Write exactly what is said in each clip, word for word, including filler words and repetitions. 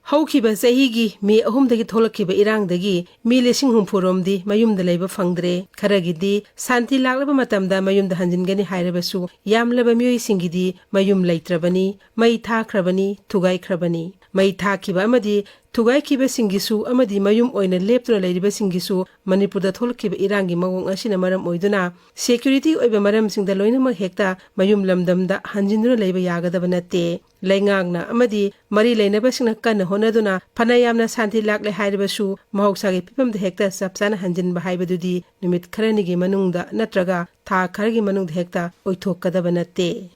ꯍꯧꯈꯤꯕ ꯆꯍꯤꯒꯤ ꯃꯦ ꯑꯍꯨꯝꯗꯒꯤ ꯊꯣꯛꯂꯛꯈꯤꯕ ꯏꯔꯥꯡꯗꯒꯤ ꯃꯤ ꯂꯤꯁꯤꯡ ꯍꯨꯝꯐꯨ ꯔꯣꯝꯗꯤ ꯃꯌꯨꯝꯗ ꯂꯩꯕ ꯐꯪꯗ꯭ꯔꯦ꯫ ꯈꯔꯒꯤꯗꯤ ꯁꯥꯟꯇꯤ ꯂꯥꯛꯂꯕ ꯃꯇꯝꯗ ꯃꯌꯨꯝꯗ ꯍꯟꯖꯤꯟꯒꯅꯤ ꯍꯥꯏꯔꯕꯁꯨ, ꯌꯥꯝꯂꯕ ꯃꯤꯑꯣꯏꯁꯤꯡꯒꯤꯗꯤ ꯃꯌꯨꯝ ꯂꯩꯇ꯭ꯔꯕꯅꯤ, ꯃꯩ ꯊꯥꯈ꯭ꯔꯕꯅꯤ, ꯊꯨꯒꯥꯏꯈ꯭ꯔꯕꯅꯤ꯫ ꯃꯩ ꯊꯥꯈꯤꯕ ꯑꯃꯗꯤ ꯊꯨꯒꯥꯏꯈꯤꯕꯁꯤꯡꯒꯤꯁꯨ ꯑꯃꯗꯤ ꯃꯌꯨꯝ ꯑꯣꯏꯅ ꯂꯦꯞꯇꯨꯅ ꯂꯩꯔꯤꯕꯁꯤꯡꯒꯤꯁꯨ ꯃꯅꯤꯄꯨꯔꯗ ꯊꯣꯛꯂꯛꯈꯤꯕ ꯏꯔꯥꯡꯒꯤ ꯃꯑꯣꯡ ꯑꯁꯤꯅ ꯃꯔꯝ ꯑꯣꯏꯗꯨꯅ security ꯑꯣꯏꯕ ꯃꯔꯝꯁꯤꯡꯗ ꯂꯣꯏꯅꯃꯛ ꯍꯦꯛꯇ ꯃꯌꯨꯝ ꯂꯝꯗꯝꯗ ꯍꯟꯖꯤꯟꯗꯨꯅ ꯂꯩꯕ ꯌꯥꯒꯗꯕ ꯅꯠꯇꯦ꯫ ꯂꯩꯉꯥꯛꯅ ꯑꯃꯗꯤ ꯃꯔꯤ ꯂꯩꯅꯕꯁꯤꯡꯅ ꯀꯟꯅ ꯍꯣꯠꯅꯗꯨꯅ ꯐꯅ ꯌꯥꯝꯅ ꯁꯥꯟꯇꯤ ꯂꯥꯛꯂꯦ ꯍꯥꯏꯔꯕꯁꯨ, ꯃꯍꯧꯁꯥꯒꯤ ꯐꯤꯕꯝꯗ ꯍꯦꯛꯇ ꯆꯞ ꯆꯥꯅ ꯍꯟꯖꯤꯟꯕ ꯍꯥꯏꯕꯗꯨꯗꯤ ꯅꯨꯃꯤꯠ ꯈꯔꯅꯤꯒꯤ ꯃꯅꯨꯡꯗ ꯅꯠꯇ꯭ꯔꯒ ꯊꯥ ꯈꯔꯒꯤ ꯃꯅꯨꯡꯗ ꯍꯦꯛꯇ ꯑꯣꯏꯊꯣꯛꯀꯗꯕ ꯅꯠꯇꯦ꯫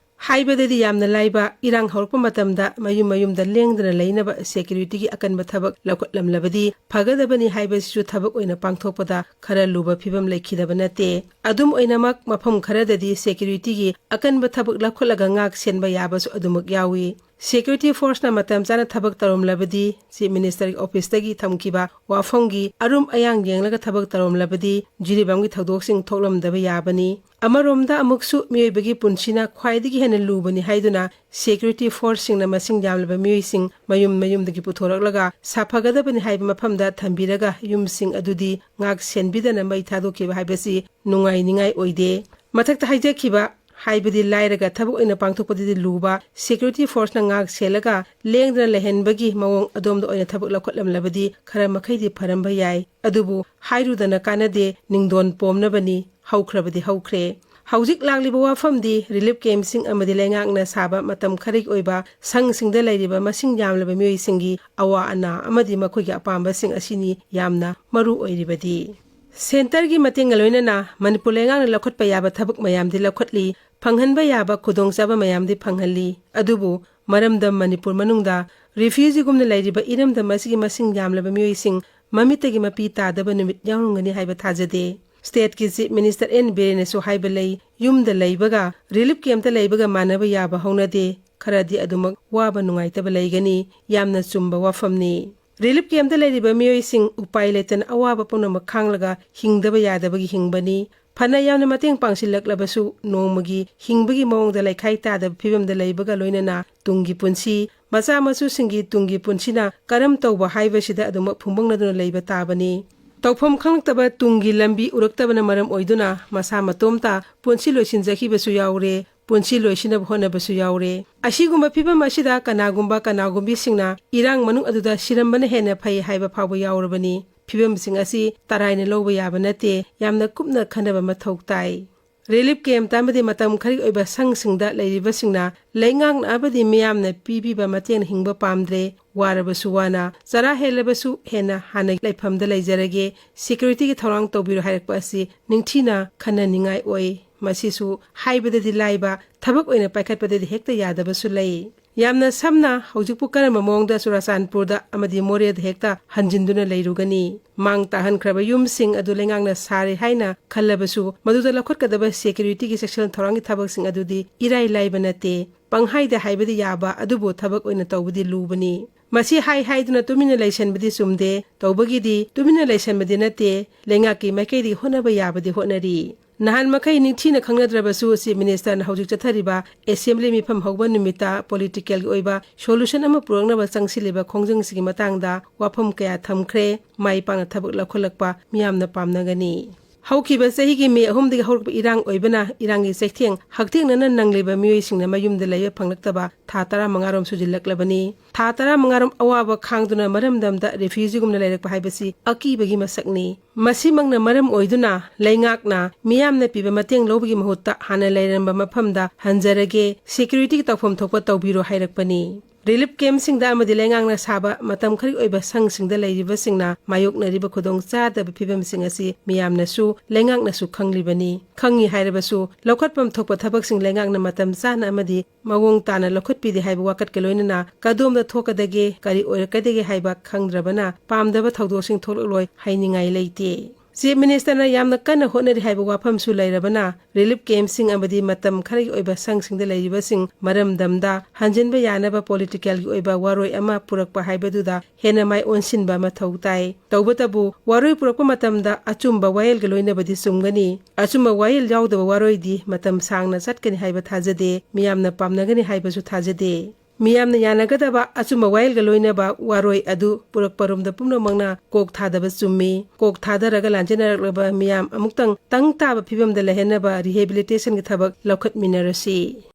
ꯍꯥꯏꯕꯗꯗꯤ ꯌꯥꯝꯅ ꯂꯥꯏꯕ, ꯏꯔꯥꯡ ꯍꯧꯔꯛꯄ ꯃꯇꯝꯗ ꯃꯌꯨꯝ ꯃꯌꯨꯝꯗ ꯂꯦꯡꯗꯅ ꯂꯩꯅꯕ security ꯒꯤ ꯑꯀꯟꯕ ꯊꯕꯛ ꯂꯧꯈꯠꯂꯝꯂꯕꯗꯤ ꯐꯒꯗꯕꯅꯤ ꯍꯥꯏꯕꯁꯤꯁꯨ ꯊꯕꯛ ꯑꯣꯏꯅ ꯄꯥꯡꯊꯣꯛꯄꯗ ꯈꯔ ꯂꯨꯕ ꯐꯤꯕꯝ ꯂꯩꯈꯤꯗꯕ ꯅꯠꯇꯦ꯫ ꯑꯗꯨꯝ ꯑꯣꯏꯅꯃꯛ, ꯃꯐꯝ ꯈꯔꯗꯗꯤ security ꯒꯤ ꯑꯀꯟꯕ ꯊꯕꯛ ꯂꯧꯈꯠꯂꯒ ꯉꯥꯛ ꯁꯦꯟꯕ ꯌꯥꯕꯁꯨ ꯑꯗꯨꯃꯛ ꯌꯥꯎꯏ꯫ Security force ꯅ ꯃꯇꯝ ꯆꯥꯅ ꯊꯕꯛ ꯇꯧꯔꯝꯂꯕꯗꯤ, Chief Minister ꯒꯤ office ꯇꯒꯤ ꯊꯝꯈꯤꯕ ꯋꯥꯐꯝꯒꯤ ꯑꯔꯨꯝ ꯑꯌꯥꯡ ꯌꯦꯡꯂꯒ ꯊꯕꯛ ꯇꯧꯔꯝꯂꯕꯗꯤ, ꯖꯤꯔꯤꯕꯥꯝꯒꯤ ꯊꯧꯗꯣꯛꯁꯤꯡ ꯊꯣꯛꯂꯝꯗꯕ ꯌꯥꯕꯅꯤ꯫ ꯑꯃꯔꯣꯝꯗ ꯑꯃꯨꯛꯁꯨ, ꯃꯤꯑꯣꯏꯕꯒꯤ ꯄꯨꯟꯁꯤꯅ ꯈ꯭ꯋꯥꯏꯗꯒꯤ ꯍꯦꯟꯅ ꯂꯨꯕꯅꯤ ꯍꯥꯏꯗꯨꯅ, security force ꯁꯤꯡꯅ ꯃꯁꯤꯡ ꯌꯥꯝꯂꯕ ꯃꯤꯑꯣꯏꯁꯤꯡ ꯃꯌꯨꯝ ꯃꯌꯨꯝꯗꯒꯤ ꯄꯨꯊꯣꯔꯛꯂꯒ ꯁꯥꯐꯒꯗꯕꯅꯤ ꯍꯥꯏꯕ ꯃꯐꯝꯗ ꯊꯝꯕꯤꯔꯒ, ꯌꯨꯝꯁꯤꯡ ꯑꯗꯨꯗꯤ ꯉꯥꯛ ꯁꯦꯟꯕꯤꯗꯅ ꯃꯩ ꯊꯥꯗꯣꯛꯈꯤꯕ ꯍꯥꯏꯕꯁꯤ ꯅꯨꯡꯉꯥꯏꯅꯤꯡꯉꯥꯏ ꯑꯣꯏꯗꯦ꯫ ꯃꯊꯛꯇ ꯍꯥꯏꯖꯈꯤꯕ, ꯍꯥꯏꯕꯗꯤ ꯂꯥꯏꯔꯒ ꯊꯕꯛ ꯑꯣꯏꯅ ꯄꯥꯡꯊꯣꯛꯄꯗꯗꯤ ꯂꯨꯕ, security force ꯅ ꯉꯥꯛ ꯁꯦꯜꯂꯒ ꯂꯦꯡꯗꯅ ꯂꯩꯍꯟꯕꯒꯤ ꯃꯑꯣꯡ ꯑꯗꯣꯝꯗ ꯑꯣꯏꯅ ꯊꯕꯛ ꯂꯧꯈꯠꯂꯝꯂꯕꯗꯤ ꯈꯔ ꯃꯈꯩꯗꯤ ꯐꯔꯝꯕ ꯌꯥꯏ꯫ ꯑꯗꯨꯕꯨ ꯍꯥꯏꯔꯨꯗꯅ ꯀꯥꯟꯅꯗꯦ, ꯅꯤꯡꯗꯣꯟ ꯄꯣꯝꯅꯕꯅꯤ, ꯍꯧꯈ꯭ꯔꯕꯗꯤ ꯍꯧꯈ꯭ꯔꯦ꯫ ꯍꯧꯖꯤꯛ ꯂꯥꯛꯂꯤꯕ ꯋꯥꯐꯝꯗꯤ relief camp ꯁꯤꯡ ꯑꯃꯗꯤ ꯂꯩꯉꯥꯛꯅ ꯁꯥꯕ ꯃꯇꯝ ꯈꯔꯒꯤ ꯑꯣꯏꯕ ꯁꯪꯁꯤꯡꯗ ꯂꯩꯔꯤꯕ ꯃꯁꯤꯡ ꯌꯥꯝꯂꯕ ꯃꯤꯑꯣꯏꯁꯤꯡꯒꯤ ꯑꯋꯥ ꯑꯅꯥ ꯑꯃꯗꯤ ꯃꯈꯣꯏꯒꯤ ꯑꯄꯥꯝꯕꯁꯤꯡ ꯑꯁꯤꯅꯤ ꯌꯥꯝꯅ ꯃꯔꯨ ꯑꯣꯏꯔꯤꯕꯗꯤ꯫ Centre ꯒꯤ ꯃꯇꯦꯡꯒ ꯂꯣꯏꯅꯅ ꯃꯅꯤꯄꯨꯔ ꯂꯩꯉꯥꯛꯅ ꯂꯧꯈꯠꯄ ꯌꯥꯕ ꯊꯕꯛ ꯃꯌꯥꯝꯗꯤ ꯂꯧꯈꯠꯂꯤ, ꯐꯪꯍꯟꯕ ꯌꯥꯕ ꯈꯨꯗꯣꯡꯆꯥꯕ ꯃꯌꯥꯝꯗꯤ ꯐꯪꯍꯜꯂꯤ꯫ ꯑꯗꯨꯕꯨ ꯃꯔꯝꯗꯝ ꯃꯅꯤꯄꯨꯔ ꯃꯅꯨꯡꯗ refugee ꯒꯨꯝꯅ ꯂꯩꯔꯤꯕ ꯏꯔꯝꯗꯝ ꯑꯁꯤꯒꯤ ꯃꯁꯤꯡ ꯌꯥꯝꯂꯕ ꯃꯤꯑꯣꯏꯁꯤꯡ ꯃꯃꯤꯠꯇꯒꯤ ꯃꯄꯤ ꯇꯥꯗꯕ ꯅꯨꯃꯤꯠ ꯌꯥꯎꯔꯝꯒꯅꯤ ꯍꯥꯏꯕ ꯊꯥꯖꯗꯦ꯫ State ꯀꯤ Chief Minister ꯑꯦꯟ ꯕꯤꯔꯦꯟꯅꯁꯨ ꯍꯥꯏꯕ ꯂꯩ, ꯌꯨꯝꯗ ꯂꯩꯕꯒ relief camp ꯇ ꯂꯩꯕꯒ ꯃꯥꯟꯅꯕ ꯌꯥꯕ ꯍꯧꯅꯗꯦ꯫ ꯈꯔꯗꯤ ꯑꯗꯨꯃꯛ ꯋꯥꯕ ꯅꯨꯡꯉꯥꯏꯇꯕ ꯂꯩꯒꯅꯤ꯫ ꯌꯥꯝꯅ ꯆꯨꯝꯕ ꯋꯥꯐꯝꯅꯤ꯫ Relief camp ꯇ ꯂꯩꯔꯤꯕ ꯃꯤꯑꯣꯏꯁꯤꯡ ꯎꯄꯥꯏ ꯂꯩꯇꯅ ꯑꯋꯥꯕ ꯄꯨꯝꯅꯃꯛ ꯈꯥꯡꯂꯒ ꯍꯤꯡꯗꯕ ꯌꯥꯗꯕꯒꯤ ꯍꯤꯡꯕꯅꯤ꯫ ꯐꯅ ꯌꯥꯝꯅ ꯃꯇꯦꯡ ꯄꯥꯡꯁꯤꯜꯂꯛꯂꯕꯁꯨ, ꯅꯣꯡꯃꯒꯤ ꯍꯤꯡꯕꯒꯤ ꯃꯑꯣꯡꯗ ꯂꯩꯈꯥꯏ ꯇꯥꯗꯕ ꯐꯤꯕꯝꯗ ꯂꯩꯕꯒ ꯂꯣꯏꯅꯅ ꯇꯨꯡꯒꯤ ꯄꯨꯟꯁꯤ, ꯃꯆꯥ ꯃꯁꯨꯁꯤꯡꯒꯤ ꯇꯨꯡꯒꯤ ꯄꯨꯟꯁꯤꯅ ꯀꯔꯝ ꯇꯧꯕ ꯍꯥꯏꯕꯁꯤꯗ ꯑꯗꯨꯃꯛ ꯐꯨꯝꯕꯪꯅꯗꯨꯅ ꯂꯩꯕ ꯇꯥꯕꯅꯤ꯫ ꯇꯧꯐꯝ ꯈꯪꯂꯛꯇꯕ ꯇꯨꯡꯒꯤ ꯂꯝꯕꯤ ꯎꯔꯛꯇꯕꯅ ꯃꯔꯝ ꯑꯣꯏꯗꯨꯅ ꯃꯁꯥ ꯃꯇꯣꯝꯇ ꯄꯨꯟꯁꯤ ꯂꯣꯏꯁꯤꯟꯖꯈꯤꯕꯁꯨ ꯌꯥꯎꯔꯦ, ꯄꯨꯟꯁꯤ ꯂꯣꯏꯁꯤꯟꯅꯕ ꯍꯣꯠꯅꯕꯁꯨ ꯌꯥꯎꯔꯦ꯫ ꯑꯁꯤꯒꯨꯝꯕ ꯐꯤꯕꯝ ꯑꯁꯤꯗ ꯀꯅꯥꯒꯨꯝꯕ ꯀꯅꯥꯒꯨꯝꯕꯤꯁꯤꯡꯅ ꯏꯔꯥꯡ ꯃꯅꯨꯡ ꯑꯗꯨꯗ ꯁꯤꯔꯝꯕꯅ ꯍꯦꯟꯅ ꯐꯩ ꯍꯥꯏꯕ ꯐꯥꯎꯕ ꯌꯥꯎꯔꯕꯅꯤ꯫ ꯐꯤꯕꯝꯁꯤꯡ ꯑꯁꯤ ꯇꯔꯥꯏꯅ ꯂꯧꯕ ꯌꯥꯕ ꯅꯠꯇꯦ, ꯌꯥꯝꯅ ꯀꯨꯞꯅ ꯈꯟꯅꯕ ꯃꯊꯧ ꯇꯥꯏ꯫ ꯔꯤꯂꯤꯐ ꯀꯦꯝꯞꯇ ꯑꯃꯗꯤ ꯃꯇꯝ ꯈꯔꯒꯤ ꯑꯣꯏꯕ ꯁꯪꯁꯤꯡꯗ ꯂꯩꯔꯤꯕꯁꯤꯡꯅ ꯂꯩꯉꯥꯛꯅ ꯑꯃꯗꯤ ꯃꯤꯌꯥꯝꯅ ꯄꯤꯕꯤꯕ ꯃꯇꯦꯡꯅ ꯍꯤꯡꯕ ꯄꯥꯝꯗ꯭ꯔꯦ꯫ ꯋꯥꯔꯕꯁꯨ ꯋꯥꯅ, ꯆꯔꯥ ꯍꯦꯜꯂꯕꯁꯨ ꯍꯦꯟꯅ ꯍꯥꯟꯅꯒꯤ ꯂꯩꯐꯝꯗ ꯂꯩꯖꯔꯒꯦ, ꯁꯦꯀ꯭ꯌꯨꯔꯤꯇꯤꯒꯤ ꯊꯧꯔꯥꯡ ꯇꯧꯕꯤꯔꯣ ꯍꯥꯏꯔꯛꯄ ꯑꯁꯤ ꯅꯤꯡꯊꯤꯅ ꯈꯟꯅꯅꯤꯡꯉꯥꯏ ꯑꯣꯏ꯫ ꯃꯁꯤꯁꯨ ꯍꯥꯏꯕꯗꯗꯤ ꯂꯥꯏꯕ, ꯊꯕꯛ ꯑꯣꯏꯅ ꯄꯥꯏꯈꯠꯄꯗꯗꯤ ꯍꯦꯛꯇ ꯌꯥꯗꯕꯁꯨ ꯂꯩ꯫ ꯌꯥꯝꯅ ꯁꯝꯅ, ꯍꯧꯖꯤꯛꯄꯨ ꯀꯔꯝꯕ ꯃꯑꯣꯡꯗ ꯆꯨꯔꯥꯆꯥꯟꯄꯨꯔꯗ ꯑꯃꯗꯤ ꯃꯣꯔꯦꯗ ꯍꯦꯛꯇ ꯍꯟꯖꯤꯟꯗꯨꯅ ꯂꯩꯔꯨꯒꯅꯤ? ꯃꯥꯡ ꯇꯥꯍꯟꯈ꯭ꯔꯕ ꯌꯨꯝꯁꯤꯡ ꯑꯗꯨ ꯂꯩꯉꯥꯛꯅ ꯁꯥꯔꯦ ꯍꯥꯏꯅ ꯈꯜꯂꯕꯁꯨ, ꯃꯗꯨꯗ ꯂꯧꯈꯠꯀꯗꯕ ꯁꯦꯀ꯭ꯌꯨꯔꯤꯇꯤꯒꯤ ꯆꯦꯛꯁꯤꯟ ꯊꯧꯔꯥꯡꯒꯤ ꯊꯕꯛꯁꯤꯡ ꯑꯗꯨꯗꯤ ꯏꯔꯥꯏ ꯂꯥꯏꯕ ꯅꯠꯇꯦ꯫ ꯄꯪꯍꯥꯏꯗ ꯍꯥꯏꯕꯗꯤ ꯌꯥꯕ, ꯑꯗꯨꯕꯨ ꯊꯕꯛ ꯑꯣꯏꯅ ꯇꯧꯕꯗꯤ ꯂꯨꯕꯅꯤ꯫ ꯃꯁꯤ ꯍꯥꯏ ꯍꯥꯏꯗꯨꯅ ꯇꯨꯃꯤꯟꯅ ꯂꯩꯁꯟꯕꯗꯤ ꯆꯨꯝꯗꯦ꯫ ꯇꯧꯕꯒꯤꯗꯤ ꯇꯨꯃꯤꯟꯅ ꯂꯩꯁꯟꯕꯗꯤ ꯅꯠꯇꯦ, ꯂꯩꯉꯥꯛꯀꯤ ꯃꯥꯏꯀꯩꯗꯒꯤ ꯍꯣꯠꯅꯕ ꯌꯥꯕꯗꯤ ꯍꯣꯠꯅꯔꯤ꯫ ꯅꯍꯥꯟ ꯃꯈꯩ ꯅꯤꯡꯊꯤꯅ ꯈꯪꯅꯗ꯭ꯔꯕꯁꯨ, ꯆꯤꯐ ꯃꯤꯅꯤꯁꯇꯔꯅ ꯍꯧꯖꯤꯛ ꯆꯠꯊꯔꯤꯕ ꯑꯦꯁꯦꯝꯕ꯭ꯂꯤ ꯃꯤꯐꯝ ꯍꯧꯕ ꯅꯨꯃꯤꯠꯇ ꯄꯣꯂꯤꯇꯤꯀꯦꯜꯒꯤ ꯑꯣꯏꯕ ꯁꯣꯂꯨꯁꯟ ꯑꯃ ꯄꯨꯔꯛꯅꯕ ꯆꯪꯁꯤꯜꯂꯤꯕ ꯈꯣꯡꯖꯪꯁꯤꯒꯤ ꯃꯇꯥꯡꯗ ꯋꯥꯐꯝ ꯀꯌꯥ ꯊꯝꯈ꯭ꯔꯦ꯫ ꯃꯥꯏ ꯄꯥꯛꯅ ꯊꯕꯛ ꯂꯧꯈꯠꯂꯛꯄ ꯃꯤꯌꯥꯝꯅ ꯄꯥꯝꯅꯒꯅꯤ꯫ ꯍꯧꯈꯤꯕ ꯆꯍꯤꯒꯤ ꯃꯦ ꯑꯍꯨꯝꯗꯒꯤ ꯍꯧꯔꯛꯄ ꯏꯔꯥꯡ ꯑꯣꯏꯕꯅ ꯏꯔꯥꯡꯒꯤ ꯆꯩꯊꯦꯡ ꯍꯛꯊꯦꯡꯅꯅ ꯅꯪꯂꯤꯕ ꯃꯤꯑꯣꯏꯁꯤꯡꯅ ꯃꯌꯨꯝꯗ ꯂꯩꯕ ꯐꯪꯂꯛꯇꯕ ꯊꯥ ꯇꯔꯥꯃꯉꯥꯔꯣꯝ ꯁꯨꯖꯤꯜꯂꯛꯂꯕꯅꯤ꯫ ꯊꯥ ꯇꯔꯥꯃꯉꯥꯔꯣꯝ ꯑꯋꯥꯕ ꯈꯥꯡꯗꯨꯅ ꯃꯔꯝꯗꯝꯗ ꯔꯦꯐ꯭ꯌꯨꯖꯤꯒꯨꯝꯅ ꯂꯩꯔꯛꯄ ꯍꯥꯏꯕꯁꯤ ꯑꯀꯤꯕꯒꯤ ꯃꯁꯛꯅꯤ꯫ ꯃꯁꯤꯃꯛꯅ ꯃꯔꯝ ꯑꯣꯏꯗꯨꯅ ꯂꯩꯉꯥꯛꯅ ꯃꯤꯌꯥꯝꯅ ꯄꯤꯕ ꯃꯇꯦꯡ ꯂꯧꯕꯒꯤ ꯃꯍꯨꯠꯇ ꯍꯥꯟꯅ ꯂꯩꯔꯝꯕ ꯃꯐꯝꯗ ꯍꯟꯖꯔꯒꯦ, ꯁꯦꯀ꯭ꯌꯨꯔꯤꯇꯤꯒꯤ ꯇꯧꯐꯝ ꯊꯣꯛꯄ ꯇꯧꯕꯤꯔꯣ ꯍꯥꯏꯔꯛꯄꯅꯤ꯫ ꯔꯤꯂꯤꯐ ꯀꯦꯝꯞꯁꯤꯡꯗ ꯑꯃꯗꯤ ꯂꯩꯉꯥꯛꯅ ꯁꯥꯕ ꯃꯇꯝ ꯈꯔꯒꯤ ꯑꯣꯏꯕ ꯁꯪꯁꯤꯡꯗ ꯂꯩꯔꯤꯕꯁꯤꯡꯅ ꯃꯥꯌꯣꯛꯅꯔꯤꯕ ꯈꯨꯗꯣꯡꯆꯥꯗꯕ ꯐꯤꯕꯝꯁꯤꯡ ꯑꯁꯤ ꯃꯤꯌꯥꯝꯅꯁꯨ ꯂꯩꯉꯥꯛꯅꯁꯨ ꯈꯪꯂꯤꯕꯅꯤ꯫ ꯈꯪꯉꯤ ꯍꯥꯏꯔꯕꯁꯨ ꯂꯧꯈꯠꯐꯝ ꯊꯣꯛꯄ ꯊꯕꯛꯁꯤꯡ ꯂꯩꯉꯥꯛꯅ ꯃꯇꯝ ꯆꯥꯅ ꯑꯃꯗꯤ ꯃꯑꯣꯡ ꯇꯥꯅ ꯂꯧꯈꯠꯄꯤꯗꯦ ꯍꯥꯏꯕ ꯋꯥꯀꯠꯀ ꯂꯣꯏꯅꯅ ꯀꯗꯣꯝꯗ ꯊꯣꯛꯀꯗꯒꯦ, ꯀꯔꯤ ꯑꯣꯏꯔꯛꯀꯗꯒꯦ ꯍꯥꯏꯕ ꯈꯪꯗ꯭ꯔꯕꯅ ꯄꯥꯝꯗꯕ ꯊꯧꯗꯣꯛꯁꯤꯡ ꯊꯣꯛꯂꯛꯂꯣꯏ ꯍꯥꯏꯅꯤꯡꯉꯥꯏ ꯂꯩꯇꯦ꯫ ꯆꯤꯐ ꯃꯤꯅꯤꯁꯇꯔꯅ ꯌꯥꯝꯅ ꯀꯟꯅ ꯍꯣꯠꯅꯔꯤ ꯍꯥꯏꯕ ꯋꯥꯐꯝꯁꯨ ꯂꯩꯔꯕꯅ, ꯔꯤꯂꯤꯐ ꯀꯦꯝꯞꯁꯤꯡ ꯑꯃꯗꯤ ꯃꯇꯝ ꯈꯔꯒꯤ ꯑꯣꯏꯕ ꯁꯪꯁꯤꯡꯗ ꯂꯩꯔꯤꯕꯁꯤꯡ ꯃꯔꯝꯗꯝꯗ ꯍꯟꯖꯤꯟꯕ ꯌꯥꯅꯕ ꯄꯣꯂꯤꯇꯤꯀꯦꯜꯒꯤ ꯑꯣꯏꯕ ꯋꯥꯔꯣꯏ ꯑꯃ ꯄꯨꯔꯛꯄ ꯍꯥꯏꯕꯗꯨꯗ ꯍꯦꯟꯅ ꯃꯥꯏ ꯑꯣꯟꯁꯤꯟꯕ ꯃꯊꯧ ꯇꯥꯏ꯫ ꯇꯧꯕꯇꯕꯨ, ꯋꯥꯔꯣꯏ ꯄꯨꯔꯛꯄ ꯃꯇꯝꯗ ꯑꯆꯨꯝꯕ ꯋꯥꯌꯦꯜꯒ ꯂꯣꯏꯅꯕꯗꯤ ꯆꯨꯝꯒꯅꯤ꯫ ꯑꯆꯨꯝꯕ ꯋꯥꯌꯦꯜ ꯌꯥꯎꯗꯕ ꯋꯥꯔꯣꯏꯗꯤ ꯃꯇꯝ ꯁꯥꯡꯅ ꯆꯠꯀꯅꯤ ꯍꯥꯏꯕ ꯊꯥꯖꯗꯦ, ꯃꯤꯌꯥꯝꯅ ꯄꯥꯝꯅꯒꯅꯤ ꯍꯥꯏꯕꯁꯨ ꯊꯥꯖꯗꯦ꯫ ꯃꯤꯌꯥꯝꯅ ꯌꯥꯅꯒꯗꯕ ꯑꯆꯨꯝꯕ ꯋꯥꯌꯦꯜꯒ ꯂꯣꯏꯅꯕ ꯋꯥꯔꯣꯏ ꯑꯗꯨ ꯄꯨꯔꯛꯄꯔꯣꯝꯗ ꯄꯨꯝꯅꯃꯛꯅ ꯀꯣꯛ ꯊꯥꯗꯕ ꯆꯨꯝꯃꯤ꯫ ꯀꯣꯛ ꯊꯥꯗꯔꯒ ꯂꯥꯟꯖꯦꯟꯅꯔꯛꯂꯕ ꯃꯤꯌꯥꯝ ꯑꯃꯨꯛꯇꯪ ꯇꯪ ꯇꯥꯕ ꯐꯤꯕꯝꯗ ꯂꯩꯍꯟꯅꯕ ꯔꯤꯍꯦꯕꯤꯂꯤꯇꯦꯁꯟꯒꯤ ꯊꯕꯛ ꯂꯧꯈꯠꯃꯤꯟꯅꯔꯁꯤ꯫